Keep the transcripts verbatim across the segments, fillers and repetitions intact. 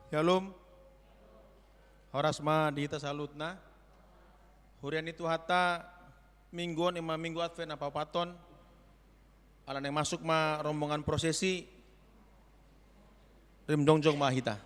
Syalom. Horas ma di hita saluhutna. Huria ni Tuhanta, minggu on ima minggu Advent na paopathon. Ala naeng masuk ma rombongan prosesi. Rim jongjong ma hita.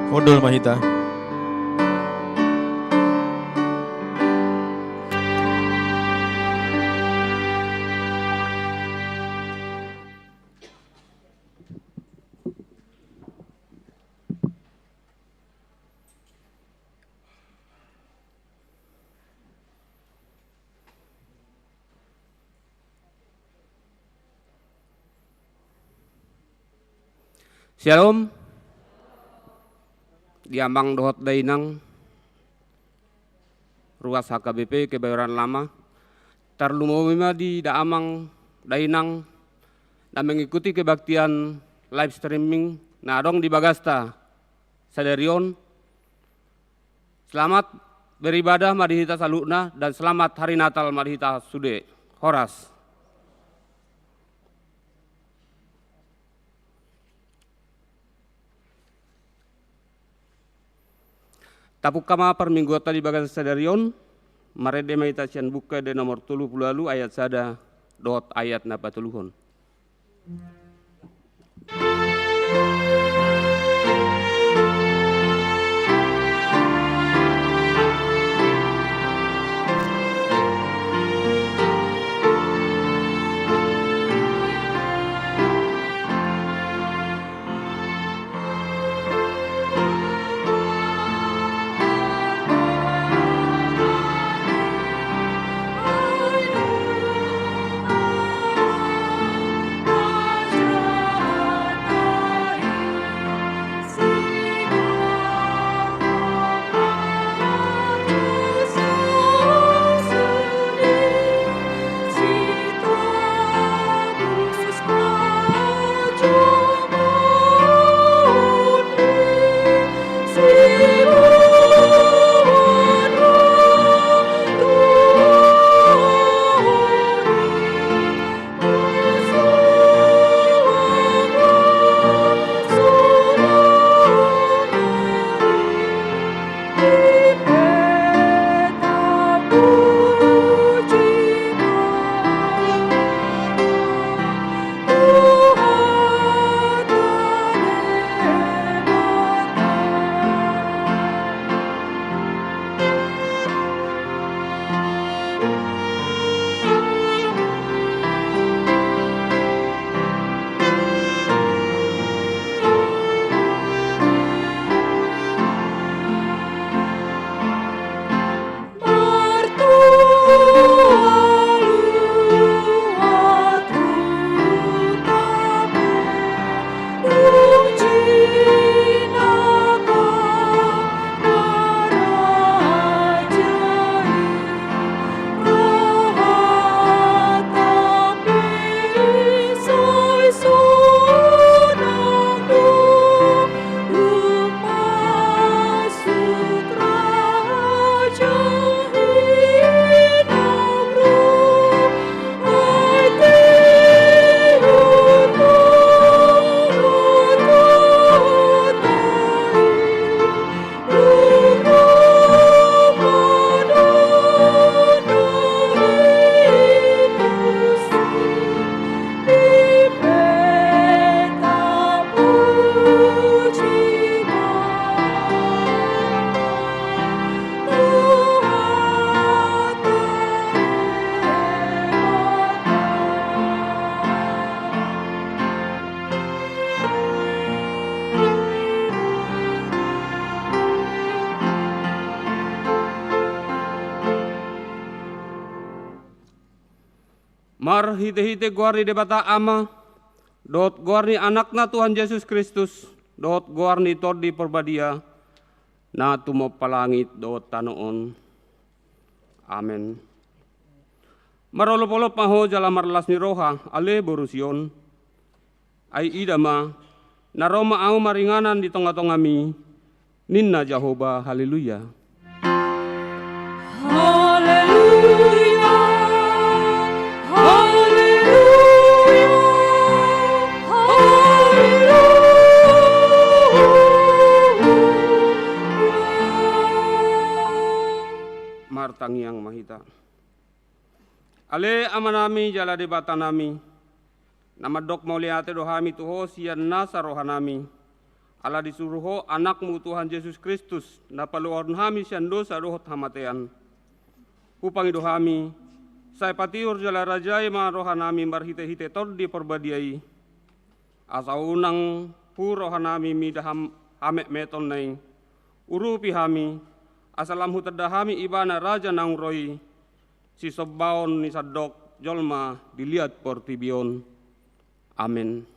Hundul ma hita. Syalom. Di amang dohot dainang ruas H K B P Kebayoran Lama. Tarlumobi ma di da amang dainang na mengikuti kebaktian live streaming na adong di bagasta sadari on. Selamat beribadah ma di hita saluhutna dan selamat hari Natal ma di hita sude. Horas. Tapungka ma parmingguonta di bagasta sadari on, marende ma hita sian Buku Ende nomor tolu pulu ualu ayat sada dohot ayat na patoluhon. Marhitehite goar ni Debata Ama, dohot goar ni Anakna Tuhan Jesus Kristus, dohot goar ni Tondi Porbadia, na tumompa langit dohot tano on. Amen. Marolopolop ma ho jala marlas ni roha, ale boru Sion. Ai ida ma, na ro ma ahu maringanan di tongatongami, ninna Jahowa. Haleluya. Haleluya, haleluya, haleluya. Martangiang ma hita. Ale Amanami jala Debatanami, na mandok mauliate do hami tu Ho sian nasa rohanami, ala disuru Ho Anakmu Tuhan Jesus Kristus, na paluahon hami sian dosa dohot hamatean. Hupangido hami, sai patiur jala rajai ma rohanami marhitehite Tondi Porbadia i. Asa unang pu rohanami mida ham-, hametmetonna i. Urupi hami, asa lam hutanda hami Ibana Raja naung ro i, sisombaon ni sandok jolma di liat portibi on. Amen.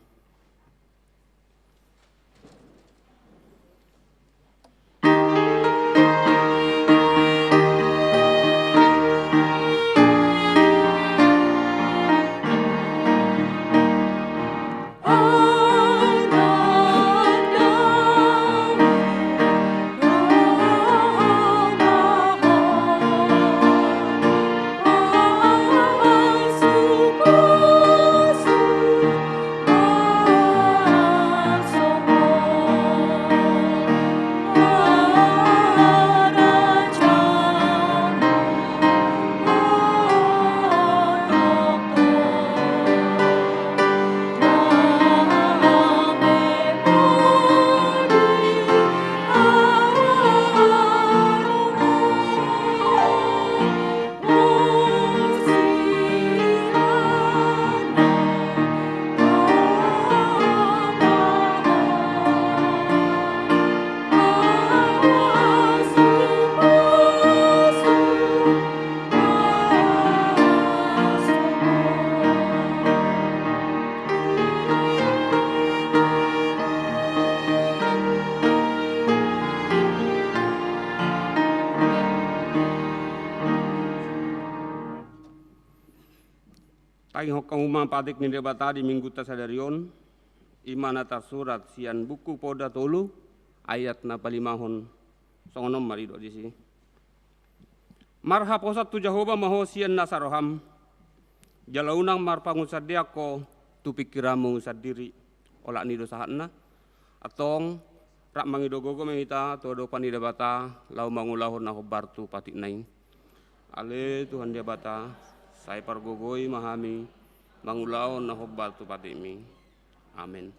Denggan hamu ma patik ni Debata di Minggunta sadari on, i ma na tarsurat sian Buku Poda tolu, ayat na palimahon. Songon on ma didok disi. Marhaposan tu Jahowa ma ho sian nasa roham, jala unang marpangunsandean ho tu pingkiranmu sandiri, olat ni do sahatna. Antong, rap mangido gogo ma hita tu adopan ni Debata, laho mangulahon na hombar tu patikna i. Ale Tuhan Debata, sai pargogoi ma hami, mangulahon na hombar tu patikmi. Amen.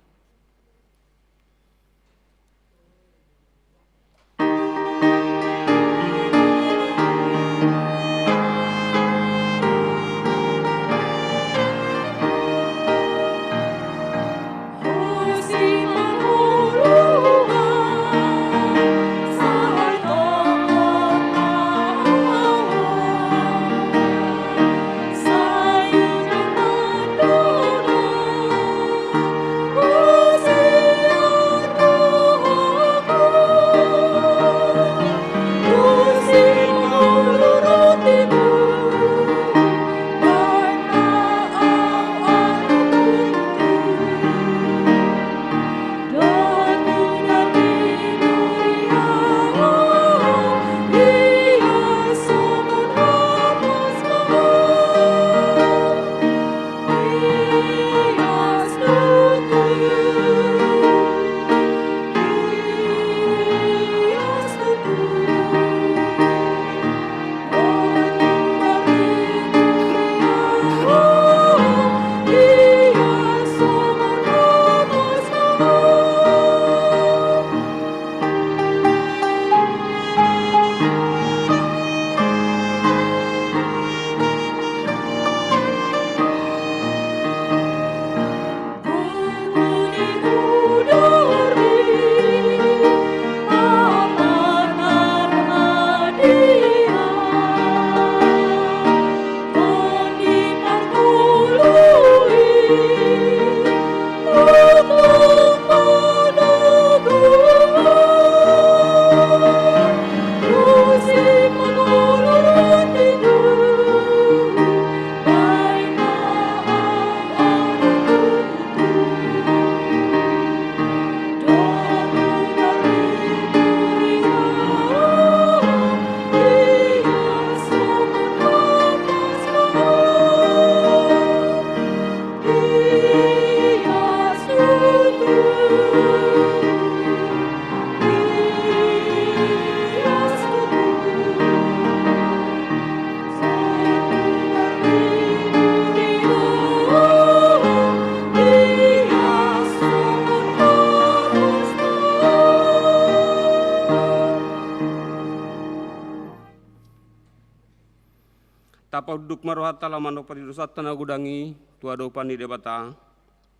Tapaunduk ma rohanta laho mandok pardosanta na godang i tu adopan ni Debata.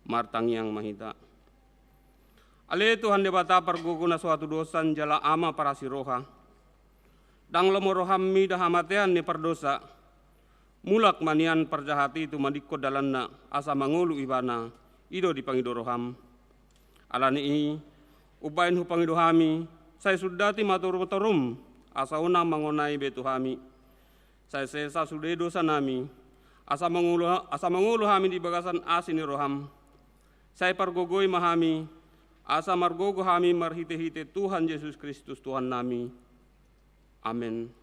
Martangiang ma hita. Ale Tuhan Debata pargogo na so hatudosan jala Ama parasi roha. Ndang lomo roham mida hamatean ni pardosa. Mulak ma nian parjahat i tumandingkon dalanna asa mangolu ibana, i do dipangido roham. Alani i, umbahen hupangido hami, sai sundati ma torum-torum, asa unang mangonai be tu hami. Sai sesa sude dosanami, asa mangolu, asa mangolu hami di bagasan asi ni roham. Sai pargogoi ma hami, asa margogo hami marhite-hite Tuhan Jesus Kristus Tuhannami. Amen.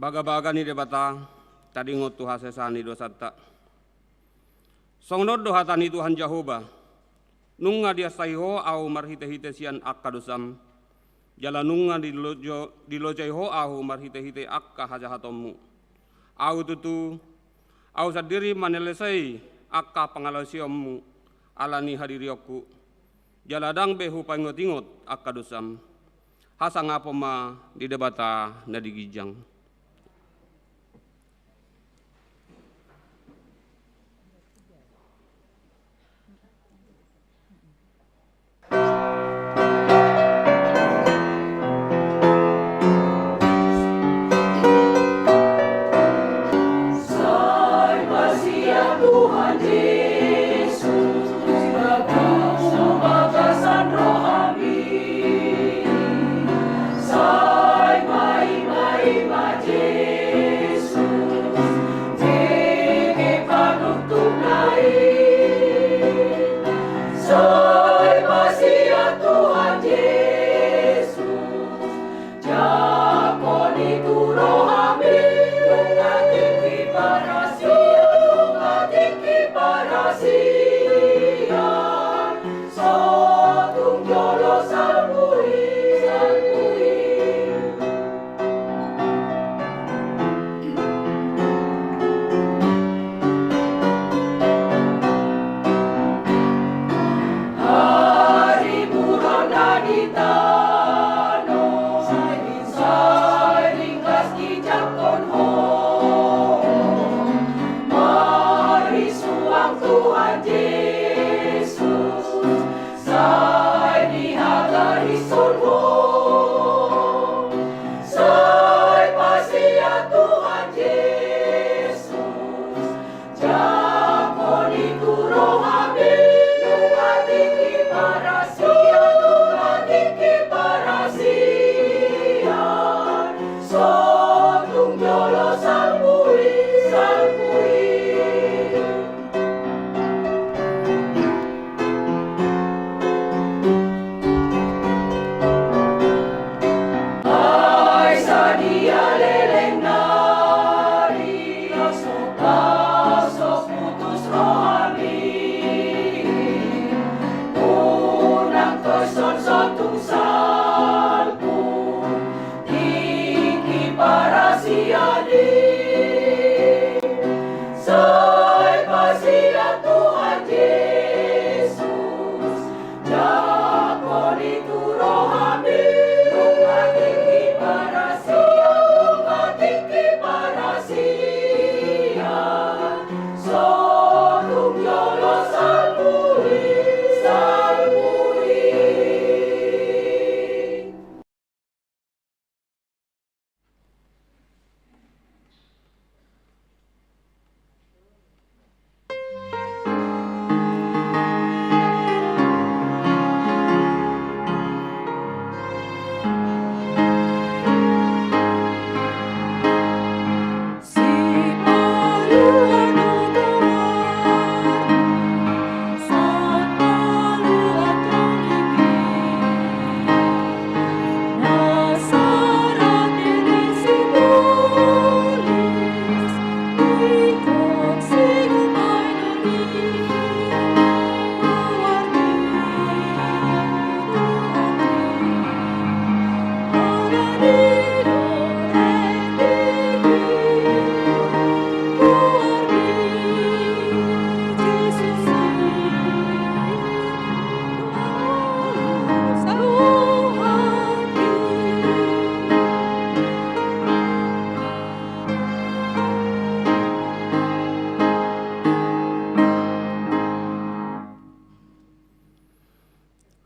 Bagabaga ni Debata, tadingot tu hasesaan ni dosanta. Songon on do hata ni Tuhan Jahowa: Nunga diansai ho Ahu marhitehite sian angka dosam, jala nunga dilojo-, dilojai ho Ahu marhitehite angka hajahatonmu. Ahu tutu, Ahu sandiri manelesei angka pangalaosionmu ala ni hadirionku, jala ndang be hupaingotingot angka dosam. Hasangapon ma di Debata na di ginjang.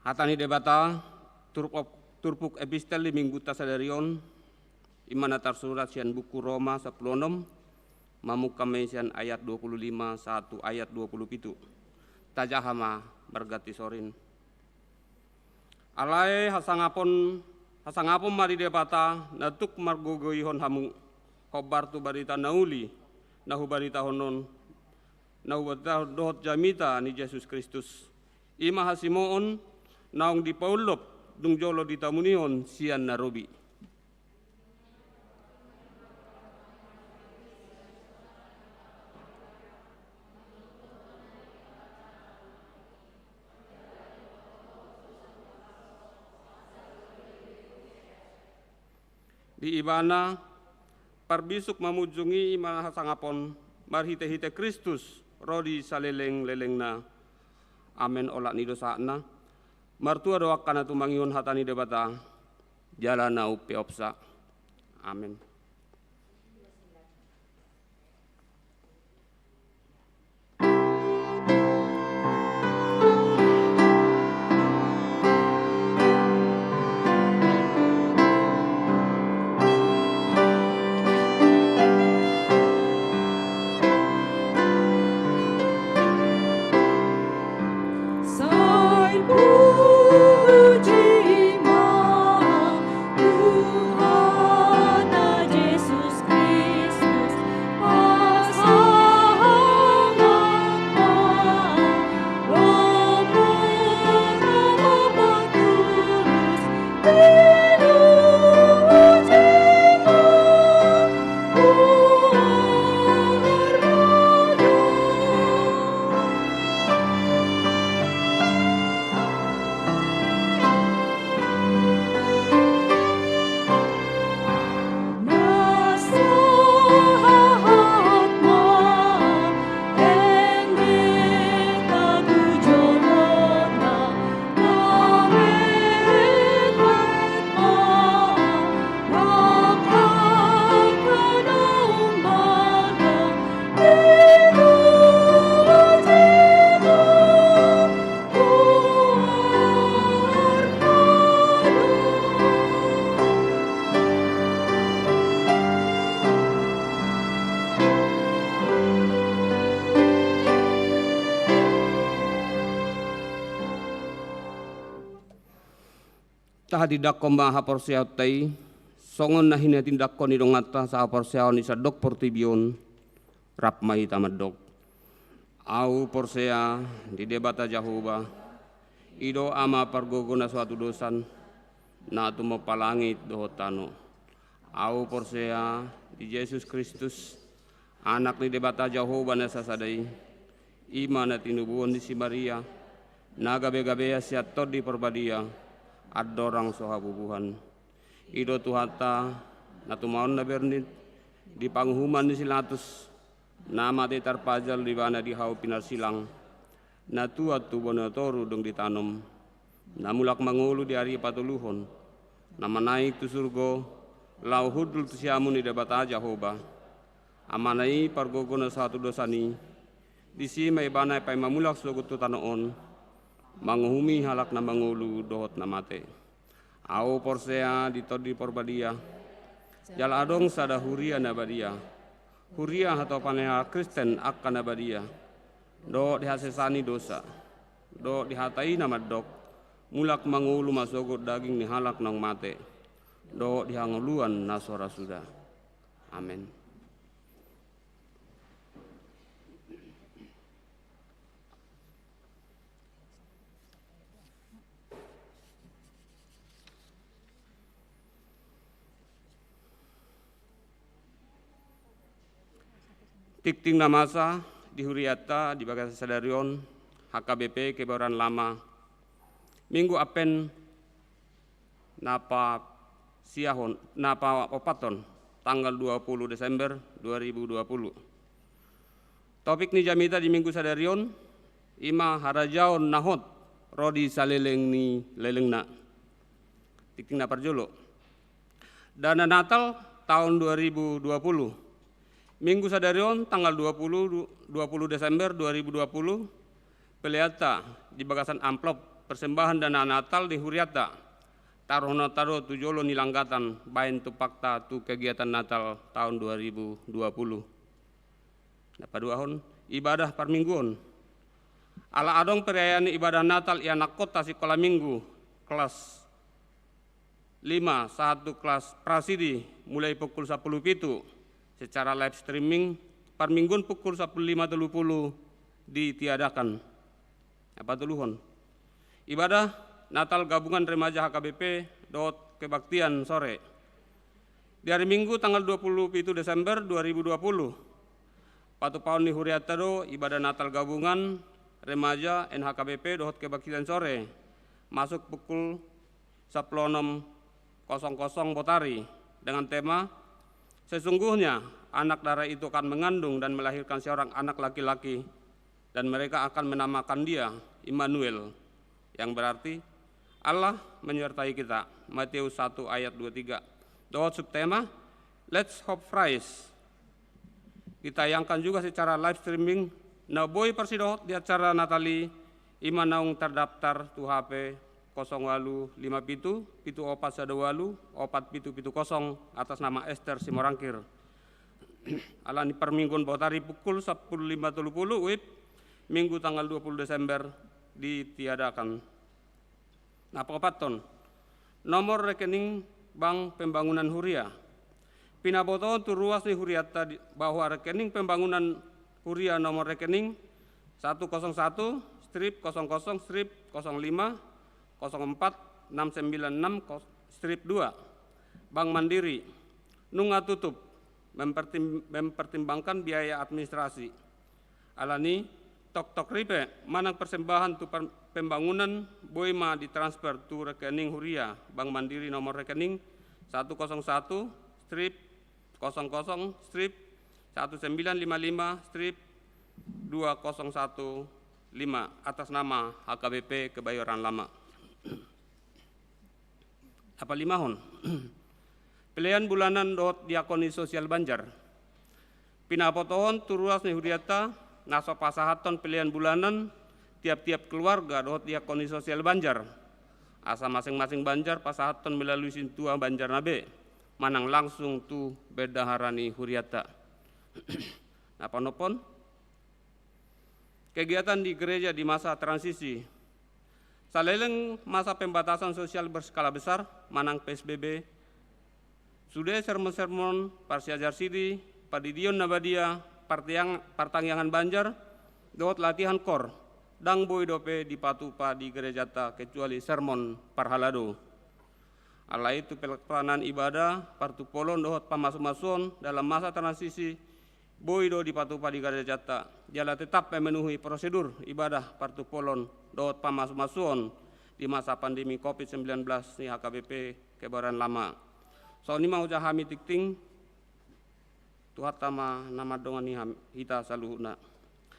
Hata ni Debata, turpuk, turpuk epistel di Minggunta sadari on, i ma na tarsurat sian buku Roma sampulu onom, mamungka ma i sian ayat dua pulu lima sahat tu ayat dua pulu pitu. Tajaha ma marganti sorin. Alai hasangapon, hasangapon ma di Debata na tuk margogoihon hamu, hombar tu barita na uli na hubaritahon on, na hubaritahon dohot jamita ni Jesus Kristus. I ma hasimoon naung dipaullop dung jolo ditamunihon sian na robi. Di Ibana parbisuk mamunjungi i ma hasangapon marhitehite Kristus ro di salelenglelengna. Amen. Olat ni do sahatna. Martua do angka na tumangihon hata ni Debata jala na umpeopsa. Amen. Sai puji ma Tuhanta Jesus Kristus, pasahat ma Lomo Roha Patulus, pinuji ma Puarna do. Tahatindangkon ma haporseaonta i, songon na hinatindangkon ni donganta sahaporseaon di sandok portibi on. Rap ma hita mandok. Ahu porsea di Debata Jahowa, i do Ama pargogo na so hatudosan, na tumompa langit dohot tano. Ahu porsea di Jesus Kristus, Anak ni Debata Jahowa na sasada i, i ma na tinubuhon ni si Maria, na gabegabean sian Tondi Parbadia, andorang so habubuhan. I do Tuhanta, na tumaon na bernit, di panguhuman ni si Latus, na mate tarpajal, di Ibana di hau pinarsilang, na tuat tu banua toru dung ditanom, na mulak mangolu di ari patoluhon, na manaek tu surgo, laho hundul tu siamun ni Debata Jahowa, Amana i pargogo na so hatudosan i, disi ma Ibana paima mulak sogot tu tano on, manguhumi halak na mangolu dohot na mate. Ahu porsea di Tondi Parbadia, jala adong sada huria na badia, huria hatopan ni halak Kristen angka na badia, dohot di hasesaan ni dosa, dohot di hata i na mandok, mulak mangolu ma sogot daging ni halak naung mate, dohot di hangoluan na so ra suda. Amen. Tingting na masa di hurianta di bagasan sadari on, H K B P Kebayoran Lama, Minggu Advent na pasiahon, na paopathon, tanggal dua puluh Desember dua ribu dua puluh. Topik ni jamita di Minggu sadari on, i ma harajaon na hot ro di saleleng ni lelengna. Tingting na parjolo. Dana Natal taon dua ribu dua puluh. Minggu sadari on, tanggal dua puluh, dua puluh Desember dua ribu dua puluh, peleanta di bagasan amplop persembahan dana Natal di hurianta, taruhononta do tu jolo ni langgatan baen tumpakta tu kegiatan Natal taon dua ribu dua puluh. Na paduahon, ibadah parmingguon. Ala adong periayaan ibadah Natal i anakkonta sikola minggu, kelas lima sahat tu kelas prasidi, mulai pukul sampulu pitu secara live streaming, parmingguon pukul sampulu lima tolu puluh ditiadakan. Na patoluhon, ibadah Natal gabungan remaja H K B P dohot kebaktian sore. Di ari Minggu tanggal dua puluh pitu Desember dua ribu dua puluh, patupaon ni hurianta do ibadah Natal gabungan remaja N H K B P dohot kebaktian sore, masuk pukul sampulu onom kosong kosong botari, dengan tema, "Sesungguhnya anak darah itu akan mengandung dan melahirkan seorang anak laki-laki, dan mereka akan menamakan dia Immanuel," yang berarti, "Allah menyertai kita," Matius satu ayat dua tiga. Dohot subtema, "Let's Hope Fries." Ditayangkan juga secara live streaming. Na boi parsidohot di acara Natal i, ima naung tardaftar tu H P kosong walu lima pitu, pitu opat sada walu, opat pitu pitu kosong, atas nama Ester Simorangkir. Alani parmingguon botari pukul sampulu lima tolu pulu, W I B, Minggu tanggal dua pulu Desember, ditiadakan. Na paopathon, nomor rekening Bank Pembangunan Huria. Pinabotohon tu ruas ni hurianta di, bahwa rekening pembangunan huria nomor rekening satu kosong satu strip kosong kosong strip kosong lima kosong empat enam sembilan enam strip dua, Bank Mandiri, nunga tutup, mempertim-, mempertimbangkan biaya administrasi. Alani, toktok ripe manang persembahan tu par-, pembangunan boi ma ditransfer tu rekening huria Bank Mandiri nomor rekening satu kosong satu strip kosong kosong strip satu sembilan lima lima strip dua kosong satu lima, atas nama H K B P Kebayoran Lama. Na palimahon, pelean bulanan dohot diakoni sosial Banjar. Pinabotohon tu ruas ni hurianta na so pasahathon pelean bulanan tiap-tiap keluarga dohot diakoni sosial Banjar, asa masing-masing Banjar pasahathon melalui sintua Banjar na be, manang langsung tu bendahara ni hurianta. Na panophon, kegiatan di gereja di masa transisi. Saleleng masa pembatasan sosial berskala besar manang P S B B, sude sermon-sermon, parsiajar sidi, pandidion na badia, partiang-, partangiangan Banjar, dohot latihan kor, ndang boi dope dipatupa di gerejanta kecuali sermon parhalado. Alai tu pelaksanaan ibadah, partumpolon dohot pamasumasuon dalam masa transisi, boi do dipatupa di gerejanta, jala tetap memenuhi prosedur ibadah partumpolon dohot pamasumasuon di masa pandemi covid sembilan belas ni H K B P Kebayoran Lama. Songon i ma hujahami tingting, Tuhanta ma na mandongani ham-, hita saluhutna.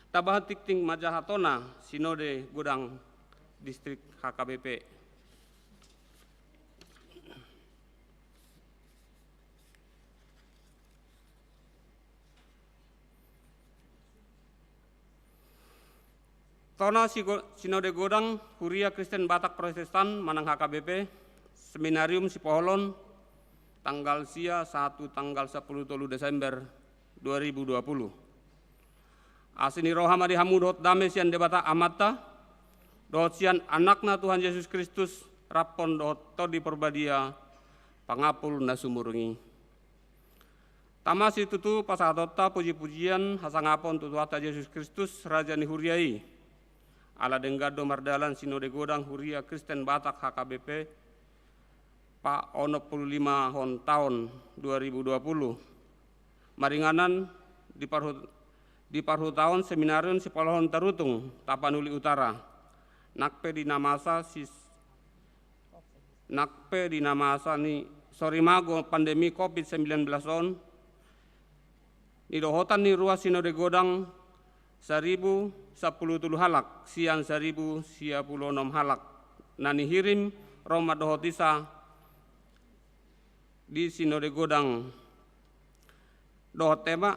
Tabahen tingting manjaha tona Sinode Godang Distrik H K B P. Tona Sigo-, Sinode Godang Huria Kristen Batak Protestan manang H K B P, Seminarium Sipoholon, tanggal sia sahat tu tanggal sampulu tolu Desember dua ribu dua puluh. Asi ni roha ma di hamu dohot dame sian Debata Amanta, dohot sian Anakna Tuhan Jesus Kristus, rap dohot Tondi Porbadia, pangapul na sumurung i. Tama situtu pasahatonta puji-pujian hasangapon tu Tuhanta Jesus Kristus, Raja ni Huria i. Ala denggan do mardalan Sinode Godang Huria Kristen Batak H K B P, paonom pulu limahon taon dua ribu dua puluh. Maringanan di parhut-, di parhutaon Seminarium Sipoholon Tarutung, Tapanuli Utara. Nang pe di na masa sis-, nang pe di na masa ni sorimago pandemi covid sembilan belas on, nidohotan ni ruas Sinode Godang saribu sampulu tolu halak, sian saribu sia pulu onom halak na nihirim ro mandohoti sa di Sinode Godang. Dohot tema,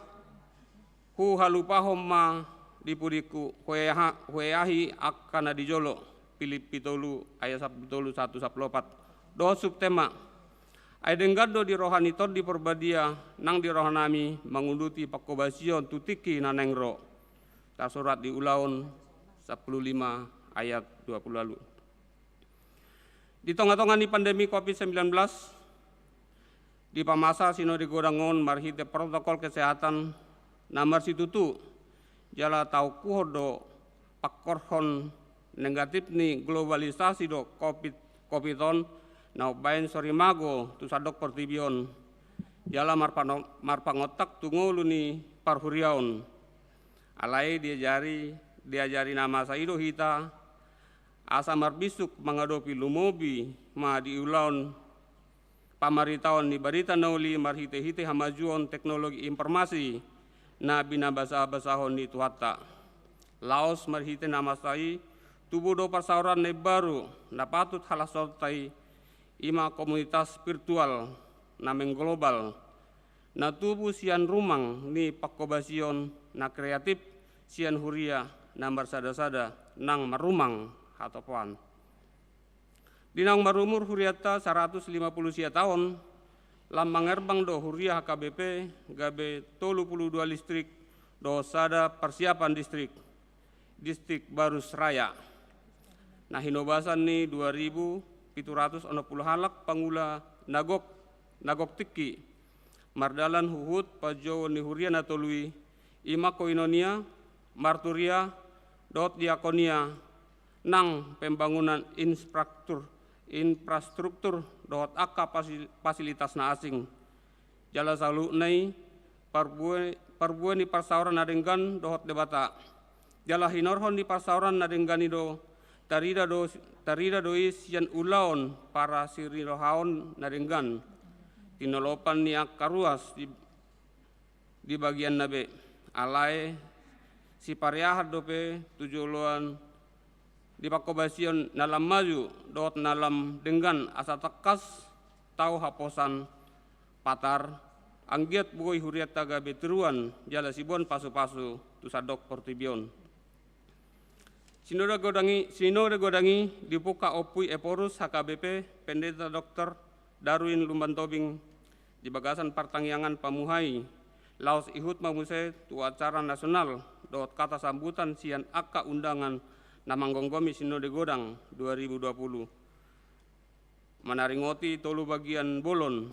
huhalupahon ma di pudingku, hueaha-, hueahi angka na di jolo, Pilippi tolu ayat sampulu tolu sahat tu sampulu opat. Dohot subtema, ai denggan do di roha ni Tondi Porbadia nang di rohanami manguduti pangkobasion tu tingki na naeng ro. Tarsurat di Ulaon sampulu lima ayat dua pulu ualu. Di tonga-tonga ni pandemi covid sembilan belas, dipamasa Sinode Godang on marhite protokol kesehatan na marsitutu, jala taungkuhon do pangkorhon negatif ni globalisasi do covid, covid on, na umbaen sorimago tu sandok portibi on, jala marpano-, marpangontak tu ngolu ni parhuriaon. Alai diajari, diajari na masa i do hita, asa marbisuk mangadopi lumobi ma di ulaon pamaritaon ni barita na uli marhite-hite hamajuon teknologi informasi na binabasa-basahon ni Tuhanta. Laos marhite na masa i tubu do parsaoran na imbaru na patut halashonta i, i ma komunitas virtual na mengglobal, na tubu sian rumang ni pangkobasion na kreatif sian huria na marsada-sada nang marrumang hatopoan. Di naung marumur hurianta saratus lima pulu sia taon, lam mangerbang do huria H K B P gabe tolu pulu dua listrik dohot sada parsiapan distrik, Distrik Barus Raya. Na hinobasan ni dua ribu pitu ratus onom pulu halak pangula na gok, na gok tingki, mardalan huhut panjouon ni huria na tolu i, i ma koinonia, marturia, dohot diakonia, nang pembangunan infrastruktur, infrastruktur dohot angka fasil-, fasilitas na asing. Jala saluhutna i parbue, parbue ni parsaoran na denggan dohot Debata. Jala hinorhon ni parsaoran na denggan i do, tarida do, tarida do i sian ulaon parasirohaon na denggan, tinolopan ni angka ruas di, di bagianna be. Alai sipareahan dope tu joloan di pangkobasion na lam maju dohot na lam denggan asa tangkas tau haposan patar, anggiat boi hurianta gabe tiruan jala siboan pasu-pasu tu sandok portibi on. Sinode godang i, sinode godang i dibuka Ompu i Ephorus H K B P Pendeta Doktor Darwin Lumban Tobing di bagasan partangiangan pamuhai, laos ihut ma muse tu acara nasional dohot kata sambutan sian angka undangan na manggomgomi sinode godang dua ribu dua pulu. Manaringoti tolu bagian bolon,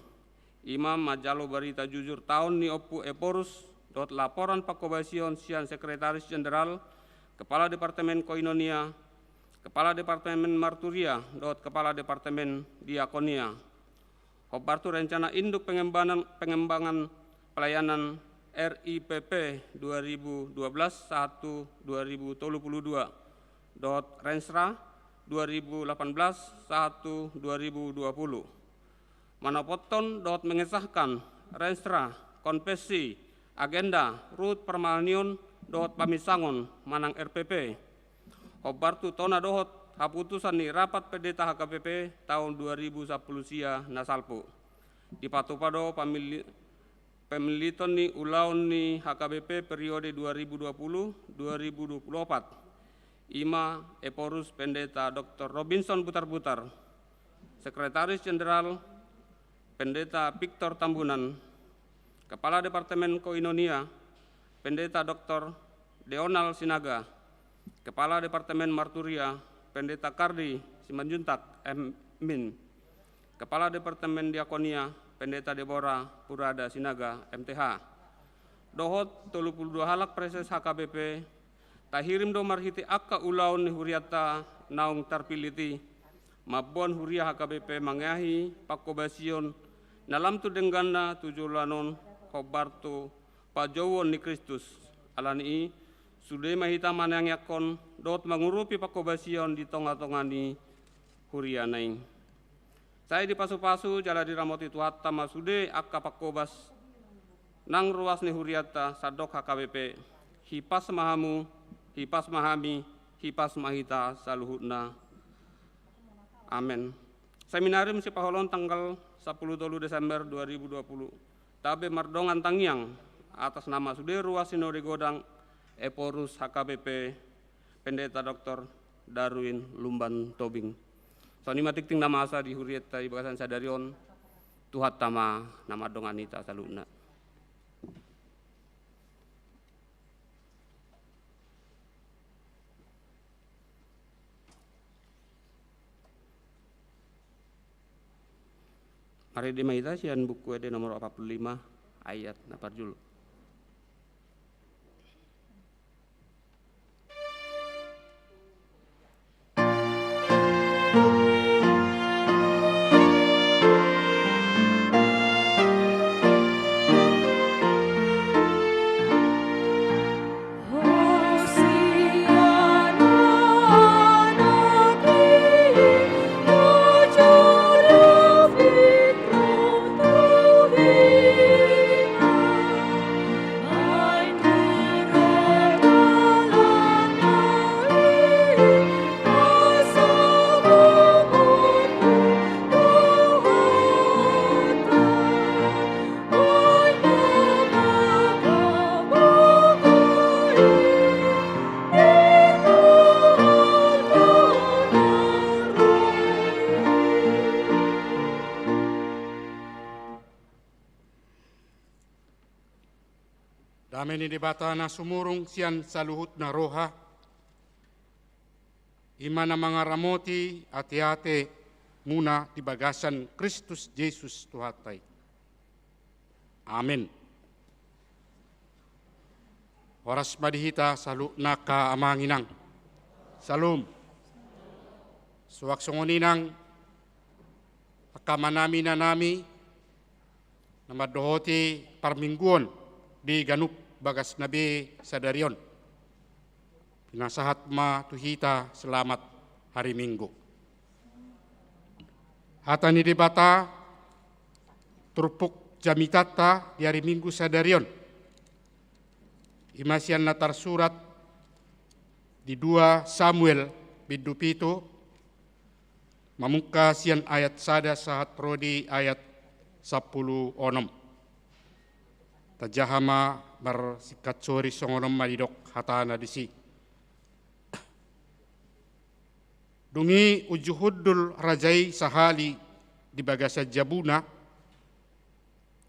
i ma manjalo barita jujur taon ni Ompu Ephorus, dohot laporan pangkobasion sian Sekretaris Jenderal, Kepala Departemen Koinonia, Kepala Departemen Marturia, dohot Kepala Departemen Diakonia. Hombar tu rencana induk pengembangan, pengembangan pelayanan R I P P dua ribu dua belas sahat tu dua ribu tolu pulu dua, dohot Rensra dua ribu delapan belas sahat tu dua ribu dua pulu. Manopothon dohot mengesahkan Rensra, konvensi, agenda, ruhut parmahanion dohot paminsangon manang R P P. Hombar tu tona dohot haputusan ni rapat pendeta H K B P taon dua ribu sampulu sia na salpu. Dipatupa do pamili-, pamiliton ni ulaon ni H K B P periode dua ribu dua pulu dua ribu dua pulu opat. I ma Ephorus Pendeta Doktor Robinson Butarbutar, Sekretaris Jenderal Pendeta Victor Tambunan, Kepala Departemen Koinonia Pendeta Doktor Deonal Sinaga, Kepala Departemen Marturia Pendeta Kardi Simanjuntak, M Min, Kepala Departemen Diakonia Pendeta Deborah Purada Sinaga, M T H, dohot tolu pulu dua halak praeses H K B P, tahirim do marhite angka ulaon ni hurianta naung tarpillit i, mamboan huria H K B P mangeahi pangkobasion na lam tu dengganna tu joloan on, hombar tu panjouon ni Kristus. Alani i, sude ma hita manangiangkon dohot mangurupi pangkobasion di tonga-tonga ni huriana i. Sai dipasupasu jala diramoti Tuhanta ma sude angka pangkobas nang ruas ni hurianta sandok H K B P. Hipas ma hamu, hipas ma hami, hipas ma hita saluhutna. Amen. Seminarium sipaholon tanggal sampulu tolu Desember dua ribu dua pulu. Tabe mardongan tangiang atas nama sude ruas sinode godang Ephorus H K B P Pendeta Doktor Darwin Lumban Tobing. Songon i ma tingting na masa di hurianta di bagasan sadari on, Tuhanta ma na mandongani hita saluhutna. Marende ma hita sian Buku Ende nomor opat pulu lima, ayat na parjolo. Debata na sumurung sian saluhutna roha, i ma na mangaramoti ateate muna di bagasan Kristus Jesus Tuhanta i. Amen. Horas ma di hita saluhutna angka amang inang. Syalom. Suang songon i nang angka amanami inanami na mandohoti parmingguon di ganup bagasna be sadari on. Pinasahat ma tu hita selamat hari Minggu. Hata ni Debata turpuk jamitanta di hari Minggu sadari on, i ma sian na tarsurat di dua Samuel bindu pitu, mamungka sian ayat sada sahat ro di ayat sampulu onom. Tajaha ma marsingkat sori, songon on ma didok hatana disi. Dung i uju hundul raja i sahali di bagasan jabuna,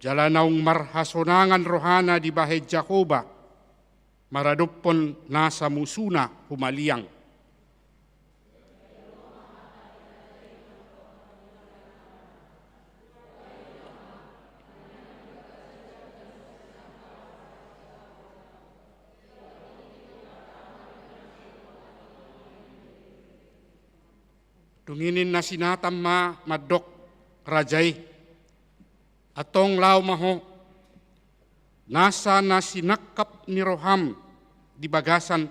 jala naung marhasonangan rohana dibahen Jahowa maradophon nasa musuna humaliang. Dung i ninna si Natan ma mandok raja i: Antong laho ma ho, nasa na sinangkap ni roham di bagasan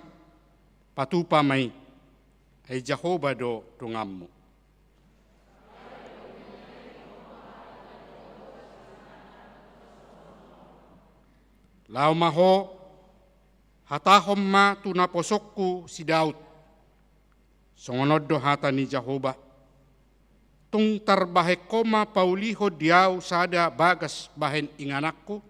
patupa ma i, ai Jahowa do donganmu. Laho ma ho, hatahon ma tu naposongku si Daud: Songon on do hata ni Jahowa: Tung tarbahen ho ma paulihon di ahu sada bagas bahen ingananku?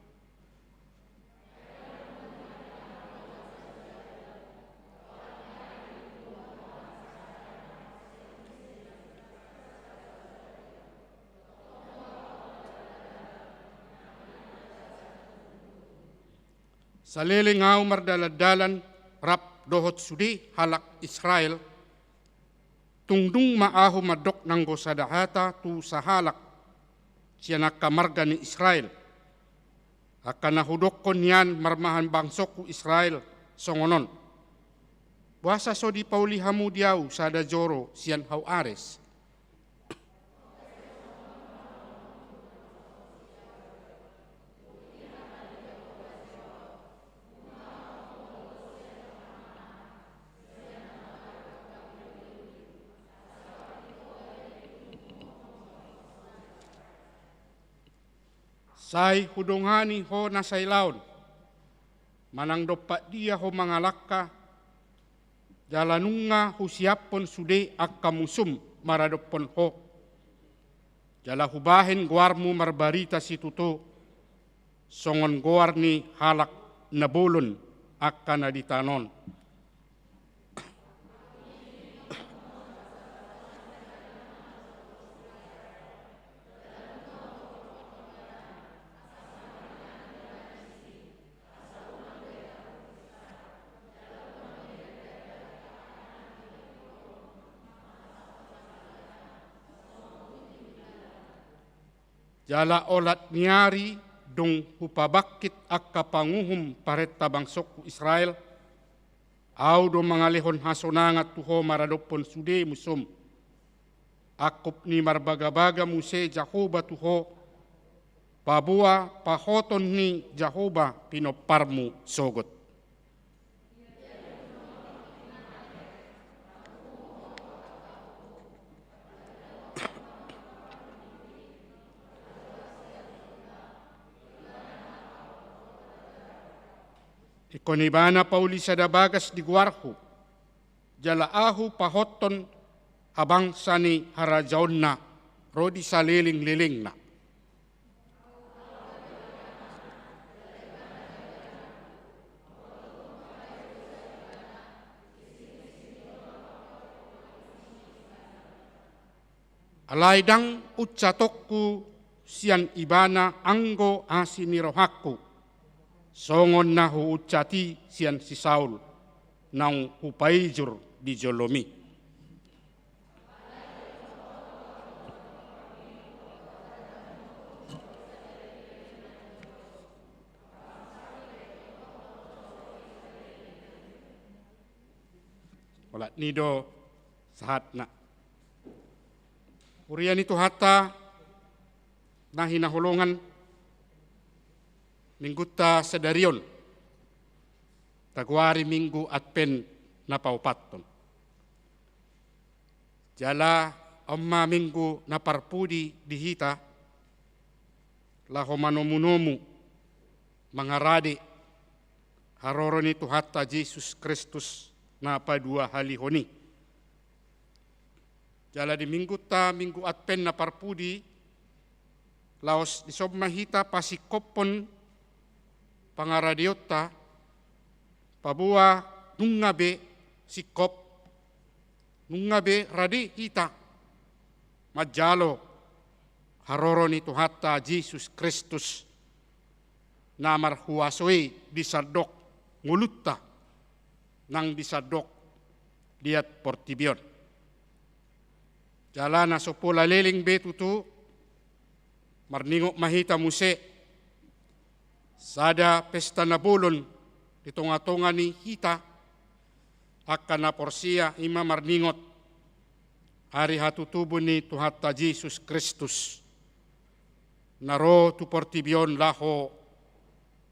Saleleng ahu mardalan-dalan rap dohot sude halak Israel, tung dung ma ahu mandok nanggo sada hata tu sahalak sian angka marga ni Israel, angka na hudokkon nian marmahan bangsongku Israel songon on: Boasa so dipauli hamu di ahu sada joro sian hau ares? Sai hudongani ho na sailaon, manang dompak dia ho mangalangka, jala nunga husiaphon sude angka musum maradophon ho. Jala hubahen goarmu marbarita situtu, songon goar ni halak na bolon angka na di tano on. Jala olat ni ari dung hupabangkit angka panguhum parenta bangsongku Israel, ahu do mangalehon hasonangan tu ho maradophon sude musum. Angkup ni marbagabaga muse Jahowa tu ho, paboa pahoton ni Jahowa pinomparmu sogot. Ingkon ibana pauli sada bagas di goarhu, jala ahu pahothon habangsa ni harajaonna ro di salelenglelengna. Alai ndang unsatonku sian ibana anggo asi ni rohangku, Songon na huucati sian si Saul, naung hupaijur di jolomi. Olat ni do sahatna. Huria ni Tuhanta na hinaholongan, minggunta sadari on tagoari Minggu Advent na paopathon. Jala on ma minggu na parpudi di hita, laho manomunomu, mangarade haroro ni Tuhanta Jesus Kristus na paduahalihon i. Jala di minggunta Minggu Advent na parpudi, laos dison ma hita pasingkophon pangaradeonta, paboa nunga be singkop, nunga be rade hita manjalo haroro ni Tuhanta Jesus Kristus na marhuaso i di sandok ngolunta nang di sandok liat portibi on. Jala na so pola leleng be tutu, marningot ma hita muse, sada pesta na bolon di tongatonga ni hita angka na porsea, i ma marningot ari hatutubu ni Tuhanta Jesus Kristus na ro tu portibi on laho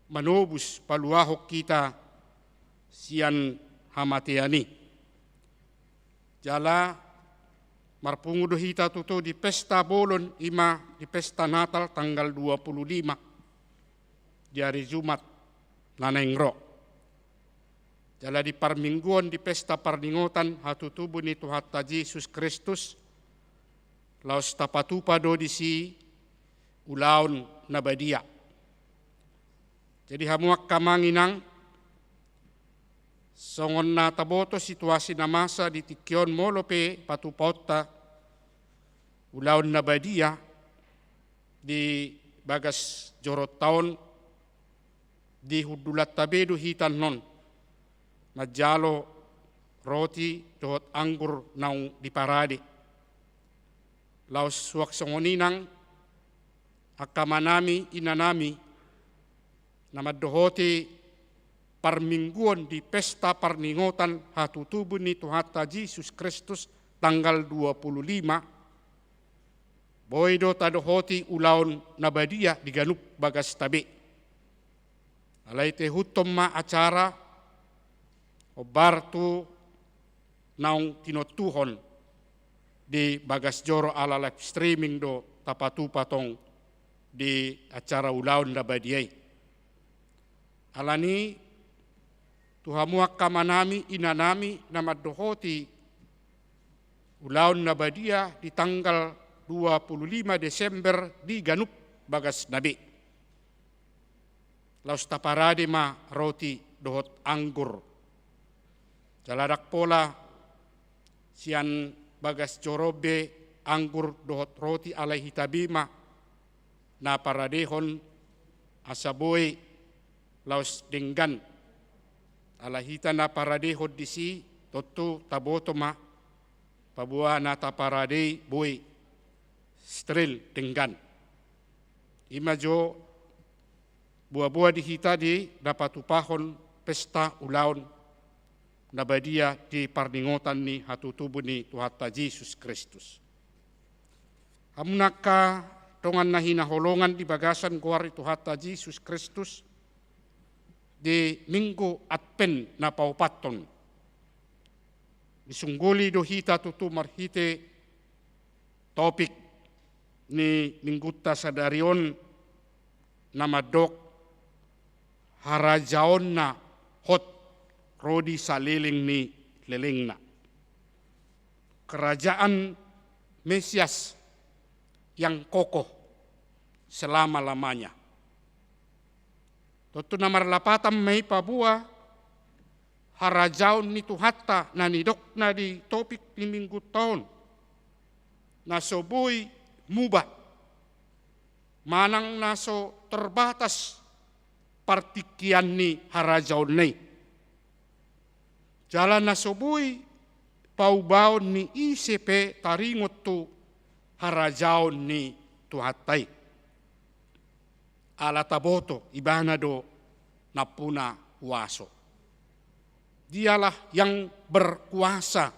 manobus, paluahon hita sian hamatean i. Jala marpungu do hita tutu di pesta bolon, i ma di pesta Natal tanggal dua puluh lima, di ari Jumat na naeng ro. Jala di parmingguon di pesta parningotan hatutubu ni Tuhanta Jesus Kristus, laos tapatupa do disi ulaon na badia. Jadi hamu angka amang inang, songon na taboto situasi na masa di tingki on, molo pe patupaonta ulaon na badia di bagas joronta on, di hundulanta be do hita annon manjalo roti dohot anggur naung diparade. Laos suang songon i nang angka amanami, inanami, na mandohoti parmingguon di pesta parningotan hatutubu ni Tuhanta Jesus Kristus tanggal dua puluh lima, boi do tadohoti ulaon na badia di ganup bagasta be. Alai taihuthon ma acara, hombar tu naung tinontuhon di bagas joro, ala live streaming do tapatupa tong di acara ulaon na badia i. Alani i, tu hamu angka amanami, inanami, na mandohoti ulaon na badia di tanggal dua puluh lima Desember di ganup bagasna be, laos taparade ma roti dohot anggur. Jala ndang pola sian bagas joro be anggur dohot roti, alai hita be ma na paradehon, asa boi laos denggan. Ala hita na paradehon disi, tontu taboto ma, paboa na taparade i boi steril, denggan. I ma jo boaboa di hita di na patupahon pesta ulaon na badia di parningotan ni hatutubu ni Tuhanta Jesus Kristus. Hamu angka dongan na hinaholongan di bagasan goar ni Tuhanta Jesus Kristus, di Minggu Advent na paopathon, disungguli do hita tutu marhite topik ni minggunta sadari on, na mandok harajaon na hot ro di saleleng ni lelengna. Kerajaan Mesias yang kokoh selama-lamanya. Tontu na marlapatan ma i paboa harajaon ni Tuhanta na nidokna di topik ni minggunta on, na so boi muba, manang na so terbatas partingkian ni harajaonna i. Jala na so boi paubaon ni ise pe taringot tu harajaon ni Tuhanta i. Ala taboto Ibana do nampuna huaso. Dialah yang berkuasa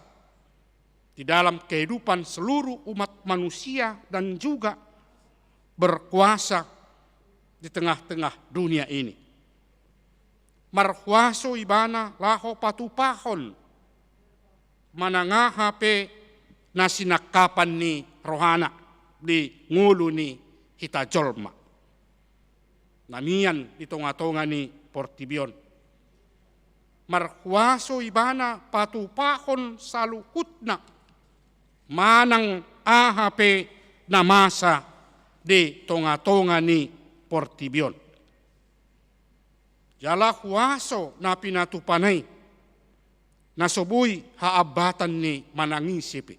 di dalam kehidupan seluruh umat manusia dan juga berkuasa di tengah-tengah dunia ini. Marhuaso Ibana laho patupahon manang aha pe na sinangkapan ni rohana di ngolu ni hita jolma na mian di tonga-tonga ni portibi on. Marhuaso Ibana patupahon saluhutna manang aha pe na masa di tonga-tonga ni portibi on. Jala huaso na pinatupana i, na so boi haambatan ni manang ise pe.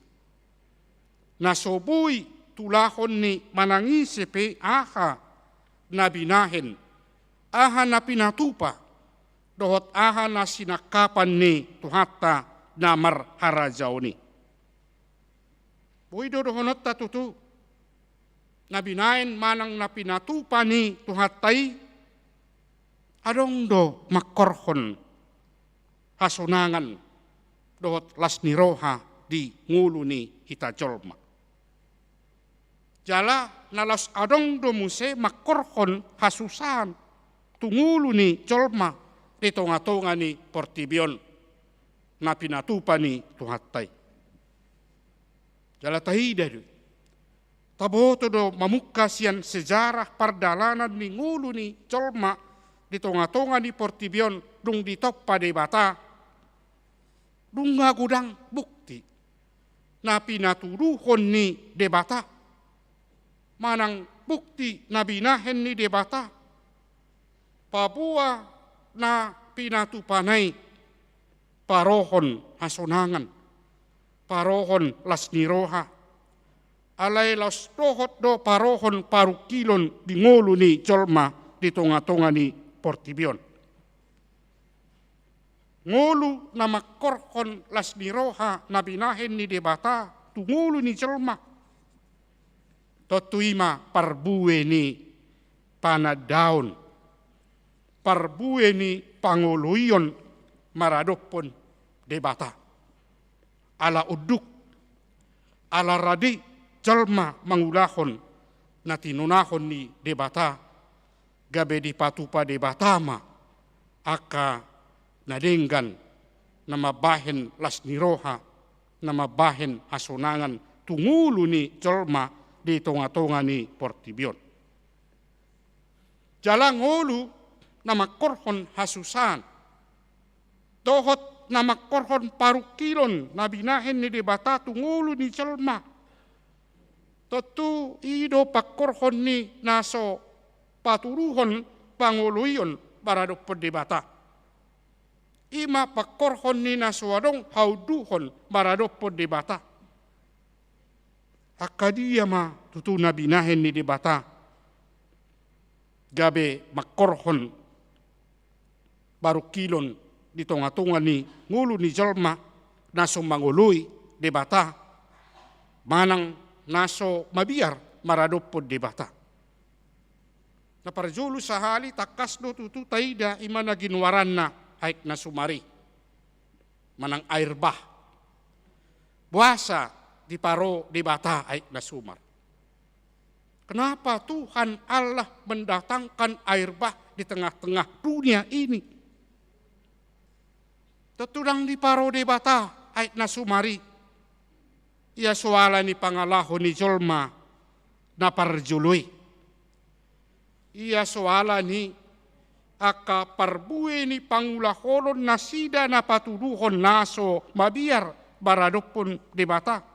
Na so boi tulahon ni manang ise pe aha na binahen, aha na pinatupa, dohot aha na sinangkapan ni Tuhanta na marharajaon i. Boi do dohononta tutu, na binahen manang na pinatupa ni Tuhanta i, adong do mangkorhon hasonangan dohot las ni roha di ngolu ni hita jolma. Jala na laos adong do muse mangkorhon hasusaan tu ngolu ni jolma di tonga-tonga ni portibi on na pinatupa ni Tuhanta i. Jala taida do i. Taboto do mamungka sian sejarah pardalanan ni ngolu ni jolma di tonga-tonga ni portibi on dung ditompa Debata. Nunga godang bukti na pinatuduhon ni Debata manang bukti na binahen ni Debata. Paboa na pinatupana i, parohon hasonangan, parohon las ni roha. Alai laos dohot do parohon parungkilon di ngolu ni jolma di tonga-tonga ni portibi on. Ngolu na mangkorhon las ni roha na binahen ni Debata tu ngolu ni jolma. Tontu i ma parbue ni panandaon, parbue ni pangoloion maradophon Debata. Ala unduk, ala rade jolma mangulahon na tinonahon ni Debata, gabe dipatupa Debata ma angka na denggan, na mambahen las ni roha, na mambahen hasonangan tu ngolu ni jolma di tonga-tonga ni portibi on. Jala ngolu na mangkorhon hasusaan dohot na mangkorhon parungkilon na binahen ni Debata tu ngolu ni jolma. Tontu i do pangkorhon ni na so patuduhon pangoloion maradophon Debata. I ma pangkorhon ni na so adong haunduhon maradophon Debata. Angka dia ma tutu na binahen ni Debata gabe mangkorhon parungkilon di tonga-tonga ni ngolu ni jolma na so mangoloi Debata manang na so mabiar maradophon Debata? Na parjolo sahali, tangkas do tutu taida i ma na ginoaranna aek na sumar i manang air bah. Boasa diparo Debata aek na sumar? Kenapa Tuhan Allah mendatangkan air bah di tengah-tengah dunia ini? Tontu ndang diparo Debata aek na sumar i. Ia so ala ni pangalaho ni jolma na parjolo i. Ia so ala ni angka parbue ni pangulahonon nasida na patuduhon na so mabiar maradophon Debata,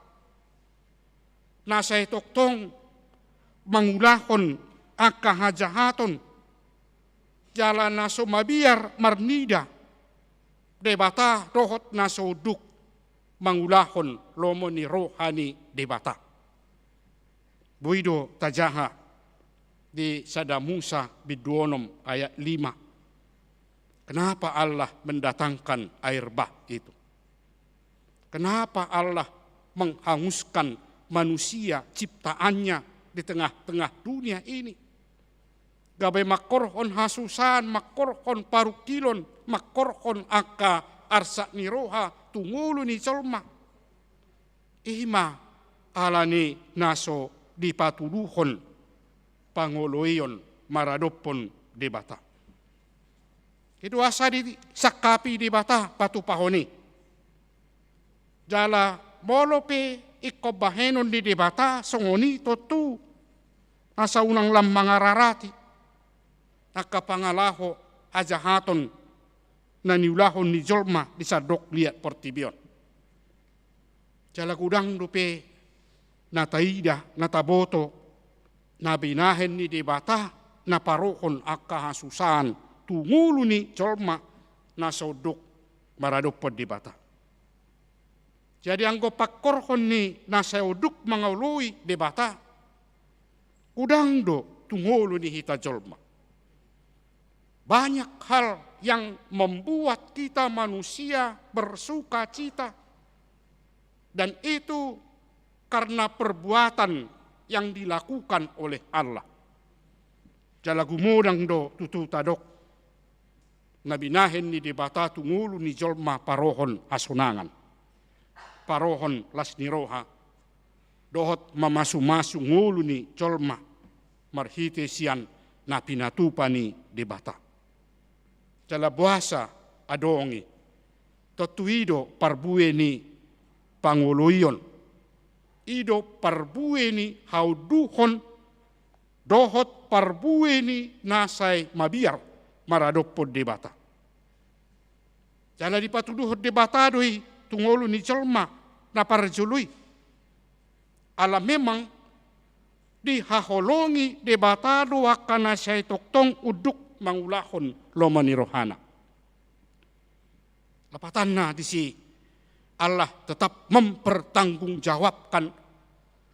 na sai tongtong mangulahon angka hajahaton, jala na so mabiar marnida Debata dohot na so unduk mangulahon lomo ni roha ni Debata. Boi do tajaha di Sada Musa bindu onom ayat lima. Kenapa Allah mendatangkan air bah itu? Kenapa Allah menghanguskan manusia ciptaannya di tengah-tengah dunia ini? Gabe mangkorhon hasusaan, mangkorhon parungkilon, mangkorhon angka arsak ni roha tu ngolu ni jolma. I ma ala ni na so dipatuduhon pangoloion maradophon Debata. I do asa disangkapi Debata patupahon i. Jala molo pe ingkon bahenon ni Debata songon i, tontu asa unang lam mangararati angka pangalaho hajahaton na niulahon ni jolma di sandok liat portibi on. Jala godang dope na taida, na taboto, na binahen ni Debata na parohon angka hasusaan tu ngolu ni jolma na so unduk maradophon Debata. Jadi anggo pangkorhon ni na so unduk mangoloi Debata, godang do tu ngolu ni hita jolma. Banyak hal yang membuat kita manusia bersukacita, dan itu karena perbuatan yang dilakukan oleh Allah. Jala gumodang do tutu tadok na binahen ni Debata tu ngolu ni jolma parohon hasonangan, parohon las ni roha, dohot mamasumasu ngolu ni jolma marhite sian na pinatupa ni Debata. Jala boasa adong i? Tontu i do parbue ni pangoloion, i do parbue ni haunduhon, dohot parbue ni na sai mabiar maradophon Debata. Jala dipatuduhon Debata do i tu ngolu ni jolma na parjolo i. Ala memang dihaholongi Debata do angka na sai tongtong unduk mangulahon lomo ni rohana. Lapatanna disi, Allah tetap mempertanggungjawabkan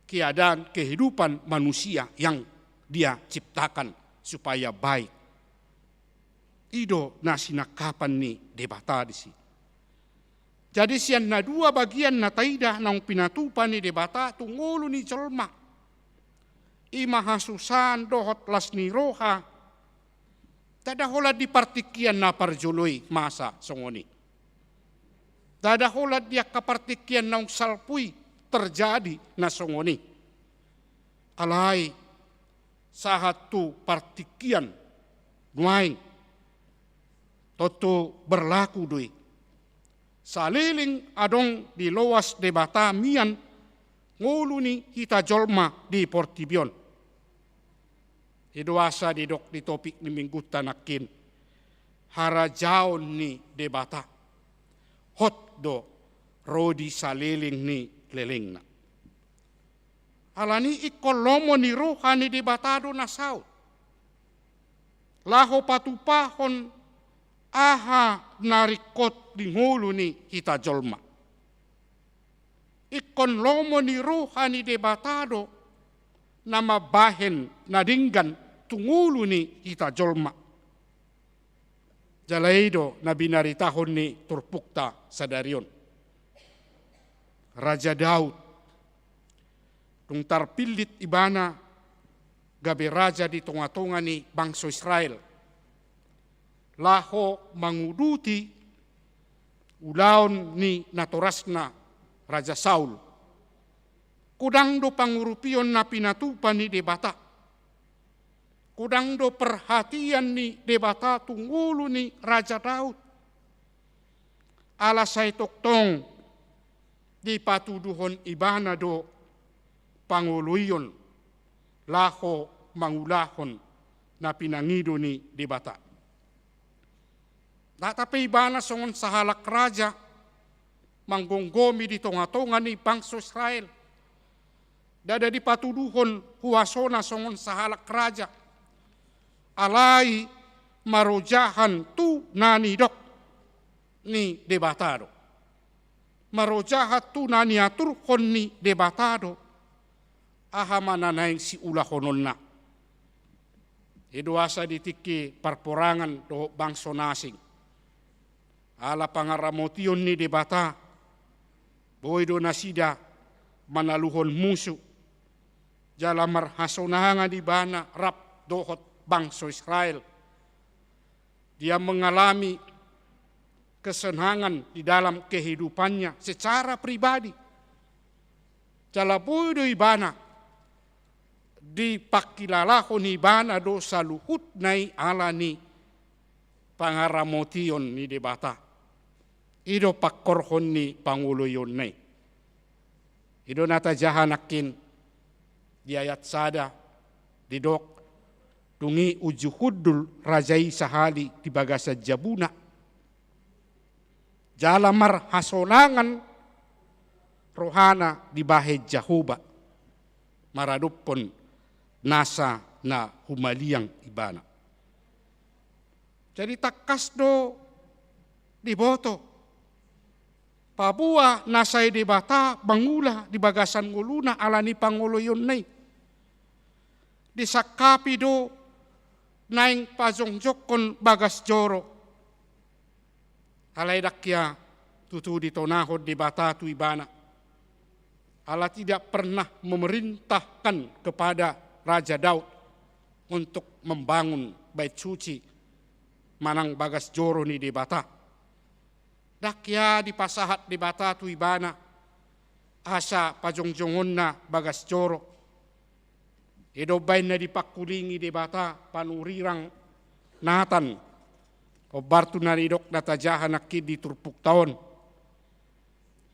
keadaan kehidupan manusia yang Dia ciptakan supaya baik. I do na sinangkapan ni Debata disi. Jadi sian na dua bagian na taida naung pinatupa ni Debata tu ngolu ni jolma, i ma hasusaan dohot las ni roha, ndada holan di partingkian na parjolo i masa songon i. Ndada holan di angka partingkian naung salpu i terjadi na songon i. Alai sahat tu partingkian nuaeng, tontu berlaku do i. Saleleng adong diloas Debata mian ngolu ni hita jolma di portibi on. I do asa didok di topik ni minggunta nangkin, harajaon ni Debata hot do ro di saleleng ni lelengna. Alani ingkon lomo ni roha ni Debata do na saut laho patupahon aha na ringkot di ngolu ni hita jolma. Ingkon lomo ni roha ni Debata do na mambahen na denggan tu ngolu ni hita jolma. Jala i do na binaritahon ni turpukta sadari on. Raja Daud, dung tarpillit ibana gabe raja di tongatonga ni bangso Israel, laho manguduti ulaon ni natorasna Raja Saul. Godang do pangurupion na pinatupa ni Debata. Godang do perhatian ni Debata tu ngolu ni Raja Daud. Ala sai tongtong dipatuduhon ibana do pangoloion laho mangulahon na pinangido ni Debata. Ndada pe ibana songon sahalak raja manggomgomi di tongatonga ni bangso Israel. Ndada dipatuduhon huasona songon sahalak raja. Alai marojahan tu na nidok ni Debata do. Marojahan tu na niaturhon ni Debata do aha ma na naeng siulahononna. I do asa di tingki parporangan dohot bangso na asing, Ala pangaramotion ni Debata, boi do nasida manaluhon musu, jala marhasonangan ibana rap dohot bangso Israel. Dia mengalami kesenangan di dalam kehidupannya secara pribadi. Jala boi do ibana dipangkilalahon ibana do saluhutna i ala ni pangaramotion ni Debata. I do pangkorhon ni pangoloionna i. I do na tajaha nangkin di ayat sada, didok, dung i uju hundul raja i sahali di bagasan jabuna, jala marhasonangan rohana dibahen Jahowa maradophon nasa na humaliang ibana. Jadi tangkas do diboto, paboa na sai Debata mangula di bagasan ngoluna ala ni pangoloionna i, disangkapi do naeng pajongjongkon bagas joro. Alai ndang hea tutu ditonahon Debata tu ibana. Allah tidak pernah memerintahkan kepada Raja Daud untuk membangun bait suci manang bagas joro ni Debata. Ndang hea dipasahat Debata tu ibana asa pajongjongonna bagas joro. I do umbahen na dipangkulingi Debata panurirang Natan, hombar tu na nidok na tajaha nangkin di turpukta on,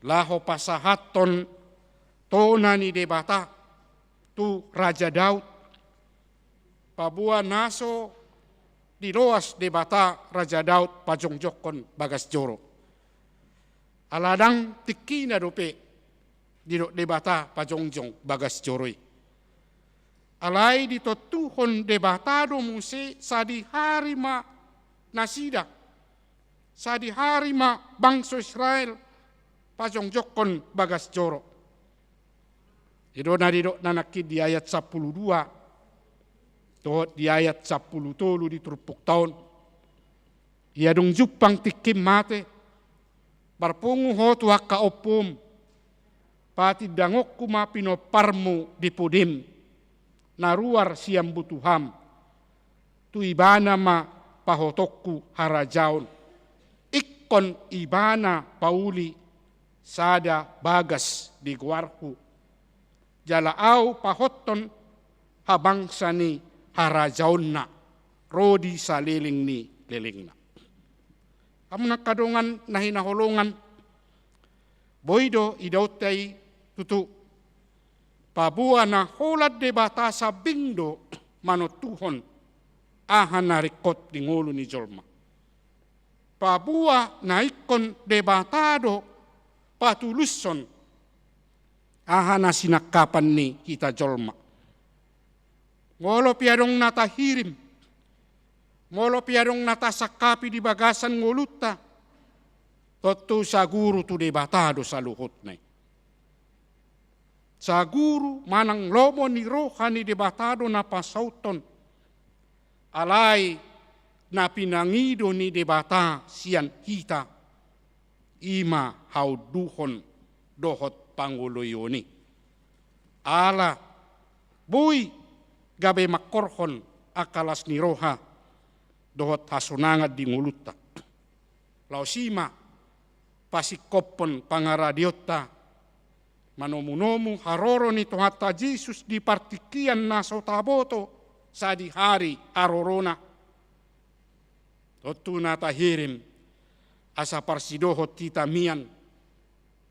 laho pasahathon tona ni Debata tu Raja Daud, paboa na so diloas Debata Raja Daud pajongjongkon bagas joro. Ala ndang tingkina dope didok Debata pajongjong bagas joro i. Alai ditontuhon Debata do muse sadihari ma nasida, sadihari ma bangso Israel pajongjongkon bagas joro. I do na didok na nangkin di ayat sampulu dua dohot di ayat sampulu tolu di turpukta on. Ia dung jumpang tingkim mate, marpungu ho tu angka ompum, patindangonku ma pinomparmu di pudim, na ruar sian butuham. Tu ibana ma pahotonku harajaon, ingkon ibana pauli sada bagas di goarhu. Jala ahu pahothon habangsa ni harajaonna ro di saleleng ni lelengna. Hamu angka dongan na hinaholongan, boi do idaonta i tutu, paboa na holan Debata sambing do manontuhon aha na ringkot di ngolu ni jolma. Paboa na ingkon Debata do patulushon aha na sinangkapan ni hita jolma. Molo pe adong na tahirim, molo pe adong na tasangkapi di bagasan ngolunta, tontu saguru tu Debata do saluhutna i. Saguru manang lomo ni roha ni Debata do na pasauthon. Alai na pinangido ni Debata sian hita, i ma haunduhon dohot pangoloion i. Ala boi gabe mangkorhon angka las ni roha dohot hasonangan di ngolunta. Laos i ma pasingkophon pangaradeonta manomunomu haroro ni Tuhanta Jesus di partingkian na so taboto sadihari harorona. Tontu na tahirim asa parsidohot hita mian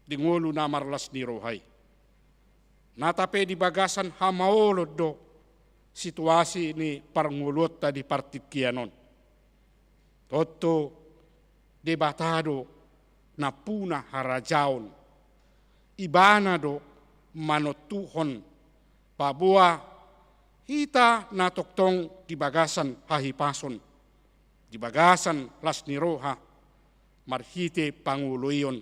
di ngolu na marlas ni roha i. Nata pe di bagasan hamaolon do situasi ni parngoluonta di partingkian on. Tontu Debata do nampuna harajaon. Ibana do manontuhon paboa hita na tongtong di bagasan hahipason, di bagasan las ni roha, marhite pangoloion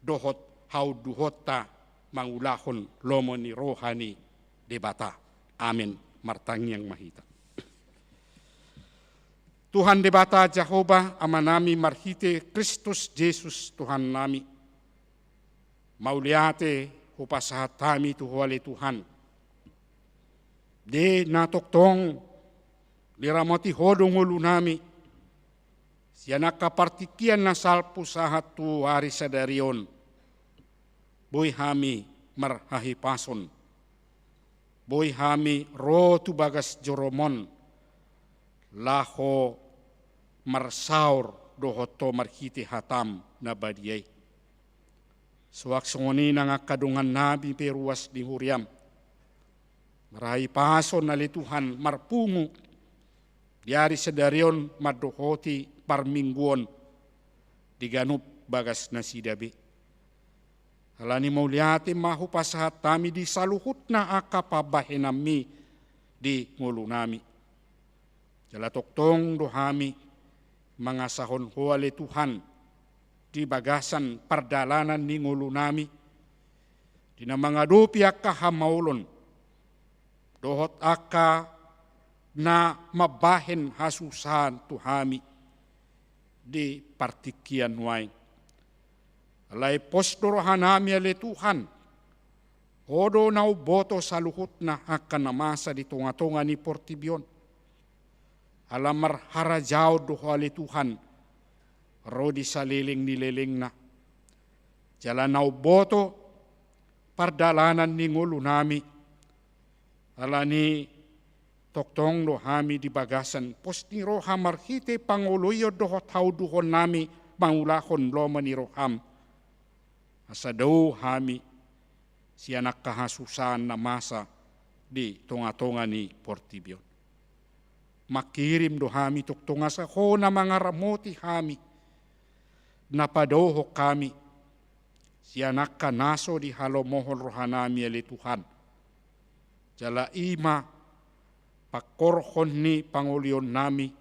dohot haunduhonta mangulahon lomo ni roha ni Debata. Amen. Martangiang ma hita. Tuhan Debata Jahowa Amanami marhite Kristus Jesus Tuhannami. Mauliate hupasahat hami tu Ho ale Tuhan. Di na tongtong diramoti Ho do ngolunami. Sian angka partingkian na salpu sahat tu ari sadari on. Boi hami marhahipason. Boi hami ro tu bagas joroMon. Laho marsaor dohot Ho marhite hataM na badia i. Suang songon i nang angka dongannami pe ruas ni huriaM. Marhahipason ale Tuhan marpungu di ari sadari on mandohoti parmingguon di ganup bagas nasida be. Alani mauliate ma hupasahat hami di saluhutna angka pambahenanMi di ngolunami. Jala tongtong do hami mangasahon Ho ale Tuhan di bagasan pardalanan ni ngolunami, di na mangadopi angka hamaolon, dohot angka na mambahen hasusahan tu hami di partingkian nuaeng. Alai pos do rohanami ale Tuhan, Ho do na umboto saluhutna angka na masa di tongatonga ni portibi on. Ala marharajaon do Ho ale Tuhan, ro di saleleng ni lelengna. Jala na umboto pardalanan ni ngolunami. Alani tongtong do hami di bagasan pos ni roha marhite pangoloion dohot haunduhonnami mangulahon lomo ni rohaM. Asa dao hami sian angka hasusahan na masa di tongatonga ni portibi on. Mangkirim do hami tongtong asa Ho na mangaramoti hami, na padaohon hami sian angka na so dihalomohon rohanami ale Tuhan. Jala i ma pangkorhon ni pangolionnami,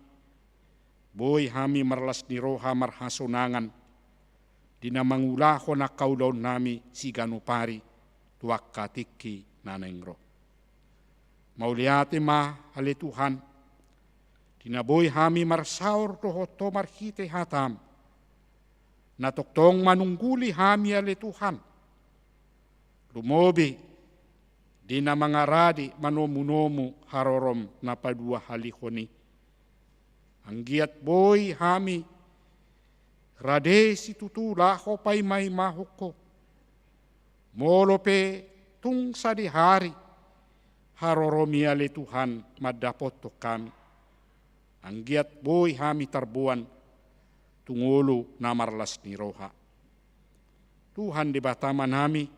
boi hami marlas ni roha marhasonangan di na mangulahon angka ulaonnami siganup ari tu angka tingki na naeng ro. Mauliate ma ale Tuhan, di na boi hami marsaor dohot Ho marhite hataM, na tongtong manungguli hami ale Tuhan. Lumobi di na mangarade manomunomu haroroM na paduahalihon i. Anggiat boi hami rade situtu laho paimaimahon Ho. Molo pe tung sadihari haroroMi ale Tuhan mandapothon hami. Anggiat boi hami tarboan tu ngolu na marlas ni roha. Tuhan Debata Amanami,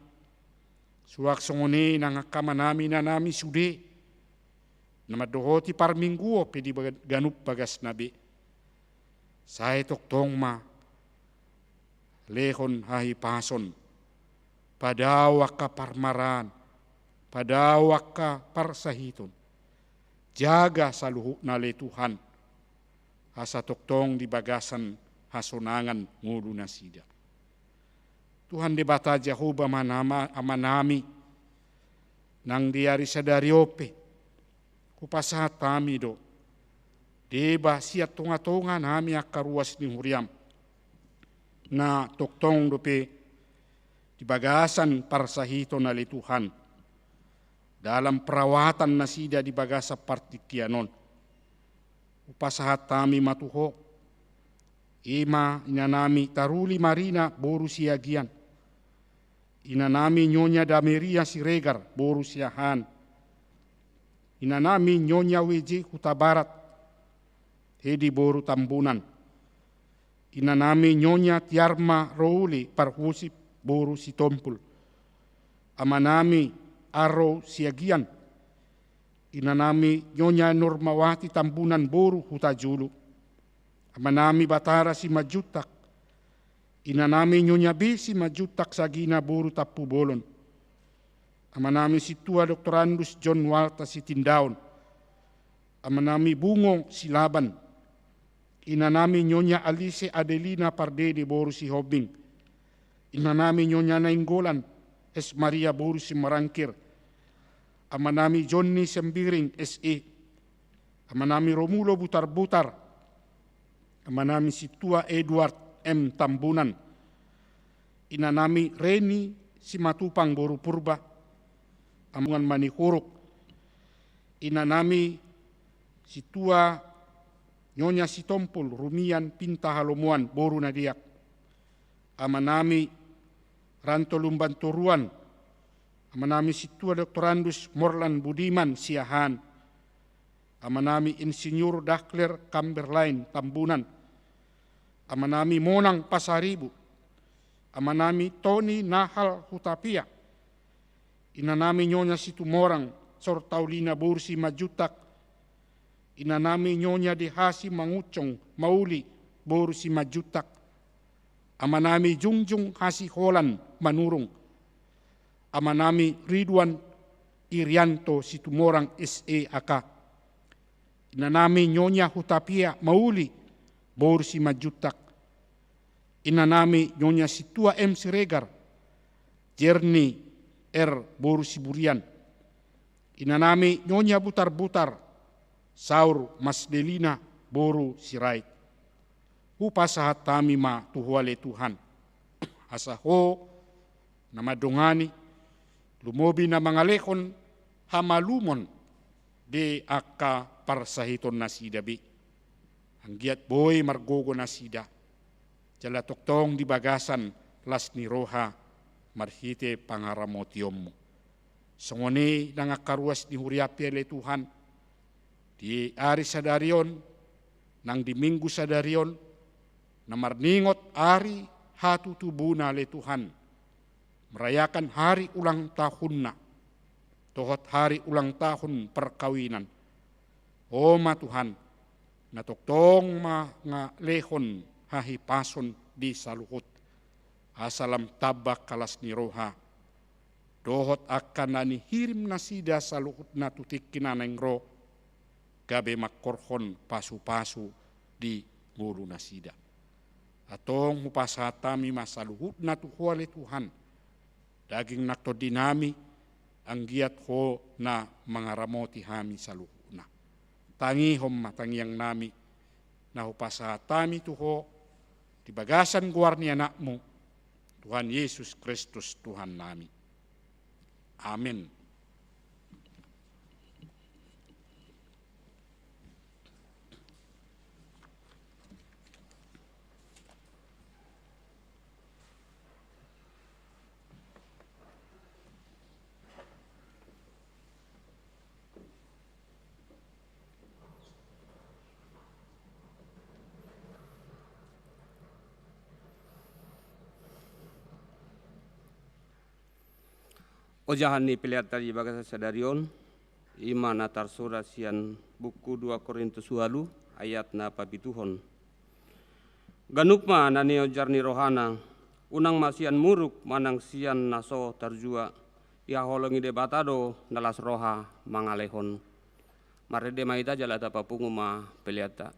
suang songon i nang angka amanami inanami sude na mandohoti parmingguon pe di baga-, ganup bagasna be. Sai tongtong ma lehon hahipason, padao angka parmaraan, padao angka parsahiton. Jaga saluhutna ale Tuhan, asa tongtong di bagasan hasonangan ngolu nasida. Tuhan Debata Jahowa Amanama-, Amanami, nang di ari sadari on pe, hupasahat hami do deba sian tongatonganami angka ruas ni huriaM, na tongtong dope di bagasan parsahiton ale Tuhan, dalam perawatan nasida di bagasan partingkian on. Hupasahat hami ma tu Ho, i ma inanami Taruli Marina boru Siagian, inanami Nyonya Dameria Siregar boru Siahaan, inanami Nyonya W J Hutabarat Hedi boru Tambunan, inanami Nyonya Tiarma Rouli Parhusip boru Sitompul, amanami Arrou Siagian, inanami Nyonya Nurmawati Tambunan boru Hutajulu, amanami Batara Simanjuntak, inanami Nyonya B Simanjuntak Sagina boru Tampubolon, amanami Sintua Doktorandus John Walta Sitindaon, amanami Bungo Silaban, inanami Nyonya Alise Adelina Pardede boru Sihombing, inanami Nyonya Nainggolan S Maria boru Simarangkir, amanami Jonni Sembiring S E, amanami Romulo Butarbutar, Amanami Sintua Edward M Tambunan, inanami Reni Simatupang boru Purba, Ampungan Manihuruk, inanami Sintua Nyonya Sitompul Rumian Pinta Halomoan boru Nadiak, amanami Ranto Lumban Toruan, amanami Sintua Doktorandus Morlan Budiman Siahaan, amanami Insinyur Dahler Kamberlain Tambunan, amanami Monang Pasaribu, amanami Toni Nahal Hutapea, inanami Nyonya Situmorang Sortaulina boru Simanjuntak, inanami Nyonya Dehasi Manguncung Mauli boru Simanjuntak, amanami Jungjung Hasiholan Manurung, amanami Ridwan Irianto Situmorang S E A K, inanami Nyonya Hutapea Mauli boru Simanjuntak, inanami Nyonya Sintua M Siregar, Jerni R boru Siburian, inanami Nyonya Butarbutar Saur Masdelina boru Sirait. Hupasahat hami ma tu Ho ale Tuhan, asa Ho na mandongani, lumobi na mangalehon hamalumon di angka parsahiton nasida be. Anggiat boi margogo nasida, jala tongtong di bagasan las ni roha marhite pangaramotionmu. Songon i nang angka ruas ni huriaM pe ale Tuhan, di ari sadari on, nang di minggu sadari on, na marningot ari hatutubuna ale Tuhan, merayakan hari ulang tahunna, dohot hari ulang tahun perkawinan. O ma Tuhan, na tongtong mangalehon hahipason di saluhut, asa lam tamba las ni roha, dohot angka na nihirim nasida saluhutna tu tingki na naeng ro, gabe mangkorhon pasupasu di ngolu nasida. Antong hupasahat hami ma saluhutna tu Ho ale Tuhan, daging nang tondinami, anggiat Ho na mangaramoti hami saluhutna. Tangihon ma tangiangnami, na hupasahat hami tu Ho, di bagasan goar ni AnakMu, Tuhan Yesus Kristus Tuhannami. Amen. Ojahan ni pelean ta di bagasan sadari on, i ma na tarsurat sian buku dua Korintus ualu, ayat na papituhon. Ganup ma na niojar ni rohana, unang ma sian muruk manang sian na so tarjua, dihaholongi Debata do na las roha mangalehon. Marende ma hita jala tapapungu ma pelean ta.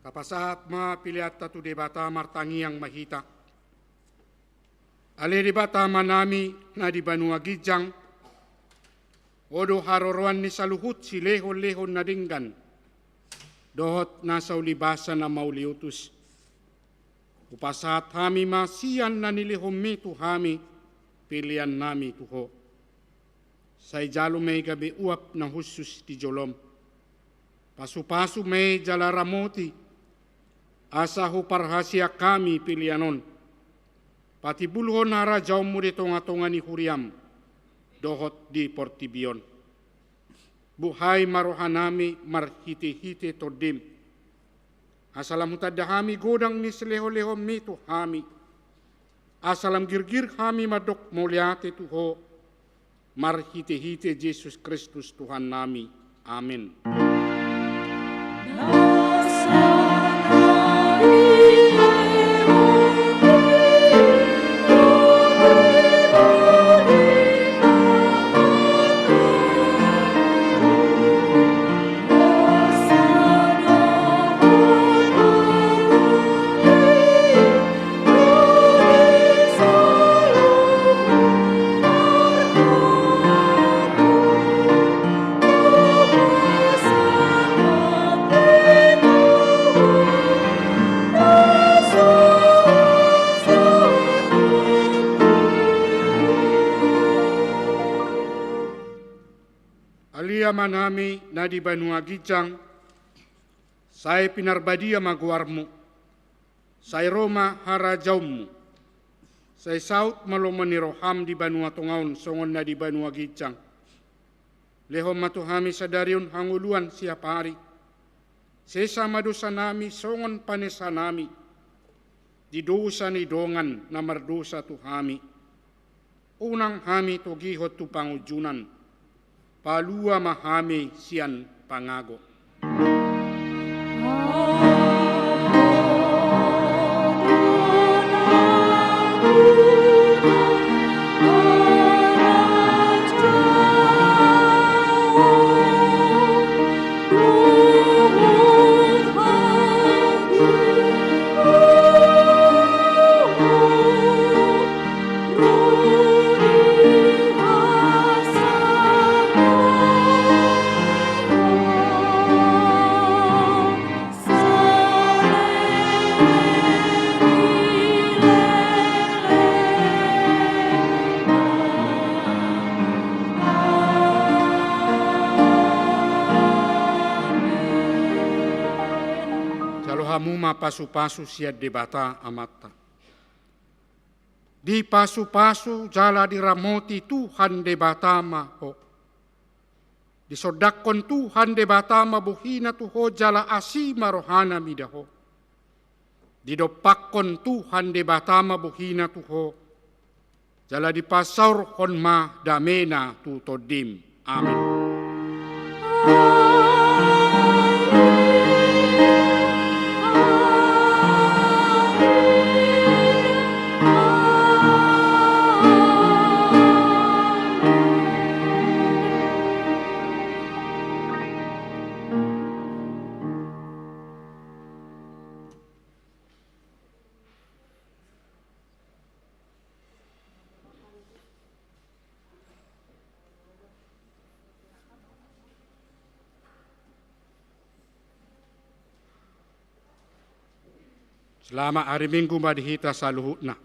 Tapasahat ma peleanta tu Debata, martangiang ma hita. Ale Debata Amanami na di banua ginjang, Ho do haroroan ni saluhut silehonlehon na denggan dohot nasa ulibasa na mauliutus. Hupasahat hami ma sian na nilehonMi tu hami peleannami tu Ho. Sai jalo ma i gabe uap na hushus di jolom. Pasupasu ma i jala ramoti, asa huparhaseang hami pelean on patimbulhon harajaonMu di tongatonga ni huriaM dohot di portibi on. Buhai ma rohanami marhitehite TondiM, asa lam hutanda hami godang ni silehonlehonMi tu hami, asa lam girgir hami mandok mauliate tu Ho, marhitehite Jesus Kristus Tuhannami. Amen. Ale Amanami na di banua ginjang, sai pinarbadia ma goarMu. Sai ro ma harajaonMu. Sai saut ma lomo ni rohaM di banua tonga on songon na di banua ginjang. Lehon ma tu hami sadari on hangoluan siapari. Sesa ma dosanami songon panesanami di dosa ni dongan na mardosa tu hami. Unang hami togihon tu pangunjunan. Palua ma hami sian pangago. Jalo hamu ma pasupasu sian Debata Amanta. Dipasupasu jala diramoti Tuhan Debata ma ho. Disondangkon Tuhan Debata ma bohina tu ho jala asi ma rohana mida ho. Didompakkon Tuhan Debata ma bohina tu ho jala dipasaorhon ma damena tu tondim. Amen. Selamat hari Minggu ma di hita saluhutna.